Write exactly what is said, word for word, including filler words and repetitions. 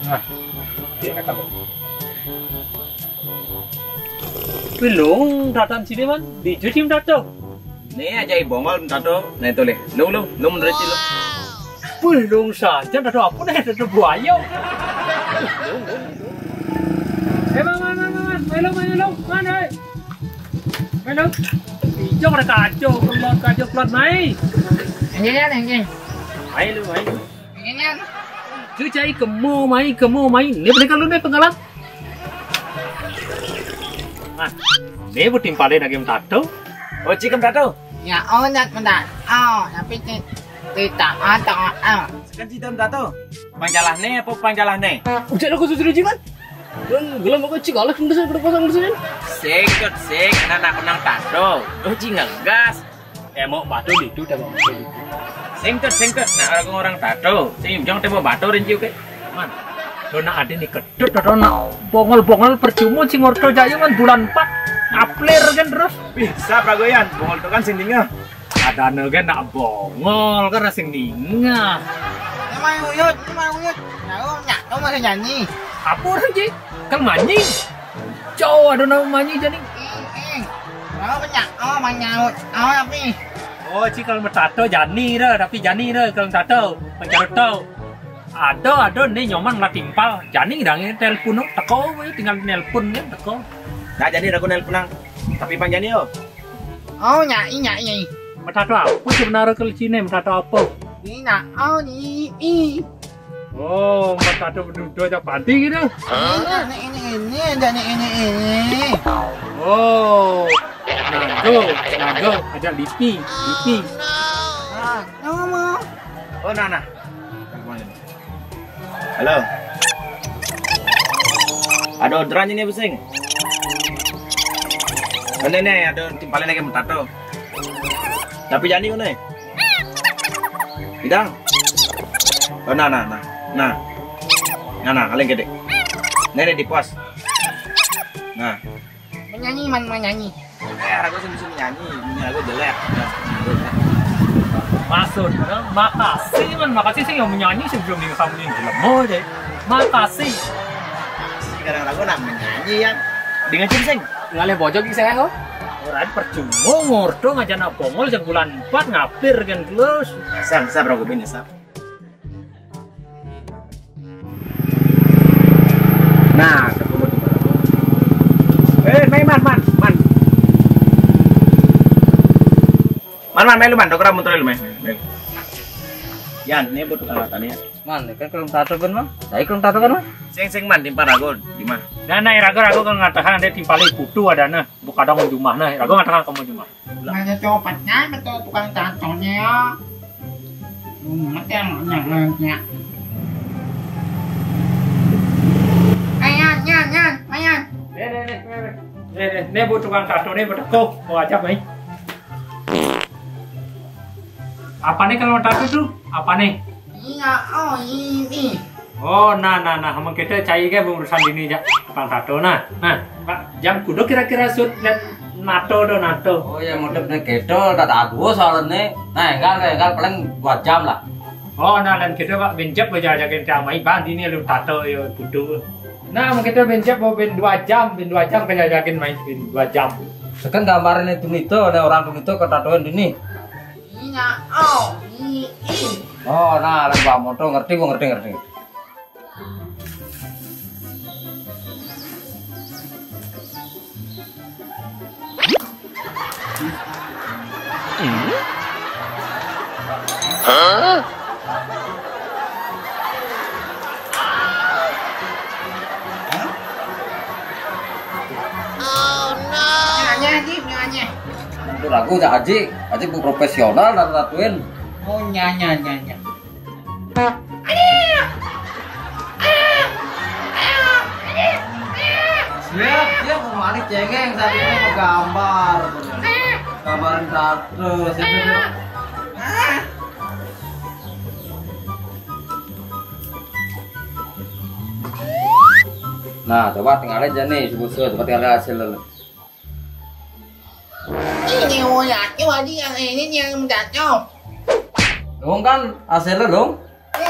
Nah, dia kata. Wih, lung, datang sini, Man. Di cuci tato. Nih aja i bongol tato. Nah, itu leh. Lung, lung, lung menurut lu. Wih, lung saja tato apa nih? Tato buaya. Eh, Man, Man, Man, Man, Man. Melo, melo, Man, eh. Melo. Ijo ada kacau, kelot, kacau, kelot, mai. Ini ya, ini. Mai lu, mai. Ini ya. Ju cai kemo mai, kemo mai. Ni boleh kalau ni penggalan. Ah, ni buat timpalin lagi tato. Oh, cikem tato. Ya, oh, nak mendak. Oh, tapi ti-, tidak ada. Oh. Sekan citem tato. Panjalah ni apa panjalah ni? Ucap aku susu jimat. Dan gelam aku cik alak, ndesak, kena pasang ndesak. Singkat, sing, anak menang tato. Oh, ci ngegas. Tembok batu ditu, tembok batu ditu. Singkat, singkat, nak orang, orang tato. Sing ujung tembok batu rinci, oke. Man, lo nak ada ni ketut atau nak bongol-bongol percuma, sing orto jaya, Man, bulan empat. Aplir kan terus. Bisa pragoyan, bongol tu kan sing ninga. Ada ni kan nak bongol kan sing ninga. Emang uyut, emang uyut. Tahu nyak, kau masih nyanyi. Apa orang, Ji? Kan manyi. Cau, ada nama manyi jadi. Ing, ing. Mau banyak. Oh, banyak. Oh, tapi. Oh, ci kalau metato jani dah, tapi jani dah kalau metato. Pencaruto. Ada, ada ni nyoman lah timpal. Jani dah ni telepon tu. Teko, weh, tinggal nelpon ni, teko. Nah, jadi aku nelpon nang. Tapi panjang ni, oh. Oh, nyai, nyai. Metato apa sebenarnya kalau sini? Metato apa? Ni nak, oh, ni, ni. Oh, metato berdudu aja panti gitu. Ini, ini, ini, ini, dan ini, ini. Oh, nago, nago, aja lipi, lipi. Ah, ngomong. Oh, nah, nah. Halo. Ada orderan ini, Pusing. Ini nih, ada timpalin lagi metato. Tapi jani, nih. Bidang. Oh, nah, nah, nah. Nah. Nah, nah, paling gede. Nih, nih, di pos. Nah. Menyanyi, Man, menyanyi. Eh, aku sih bisa menyanyi. Ini aku jelek. Maksud, makasih, Man, makasih sih yang menyanyi sebelum dia kamu ini jelek aja. Makasih. Sekarang aku nak menyanyi ya. Dengan sing. Ngalih bojog iki saya kok. Ora percuma ngordo ngajana bongol sing bulan empat ngapir kan terus. Sam, sam rokok ini, sam. Nah, ketemu di mana? Eh, main, Man, Man, Man. Man, Man, melu, Man, dokter muter lu, Man. Melu. Yan, ini buat tukang rata nih, ya. Man, kan kalau tato kan, Man? Saya kalau tato kan, Man? Sing, sing, Man, timpal rago, di mana? Nah, nah, rago, rago kan ngatakan ada timpalnya butuh ada nah. Buka dong jumah nah, rago ngatakan kamu jumah. Nanya copetnya betul tukang tatonya ya. Umat yang nyangkutnya. Ayan, yan, yan, ayan. Nih, nih, nih, nih, nih. Nih, nih, nih, bu tukang tato nih, bu teko, mau aja, Mai. Apa nih kalau tato tuh? Apa nih? Iya, oh, ini. Oh, nah, nah, nah, mengkita cai ke urusan ini aja, tukang tato, nah. Nah, Pak, jam kudu kira-kira sut dan nato do nato. Oh ya, mudep nih kedo, tak tahu soalnya. Nah, enggak, enggak, enggak, paling dua jam lah. Oh, nah, dan kita, Pak, benjep aja aja kita mai, Bang, ini lu tato ya kudu. Nah, mengkita benjep mau ben dua jam, ben dua jam kerja jakin main ben dua jam. Sekarang gambarin itu nih tuh, ada orang tuh itu ketatoan di nih. Iya, oh, ini. Oh, nah, lagi bawa motor, ngerti, gua ngerti, ngerti. Nyanyi, Haji, nyanyi. Itu lagu ya, Haji. Haji bu profesional dan ratuin. Oh, nyanyi, nyanyi. Siap, siap, mau manis cengeng, tapi ini mau gambar. Gambaran satu, siap, siap. Nah, coba tinggalin aja nih, si Busur. Coba tinggalin hasil dulu. Ini, oh, yakin, Haji, yang ini nih yang jatuh. Dong kan, hasilnya dong. Ini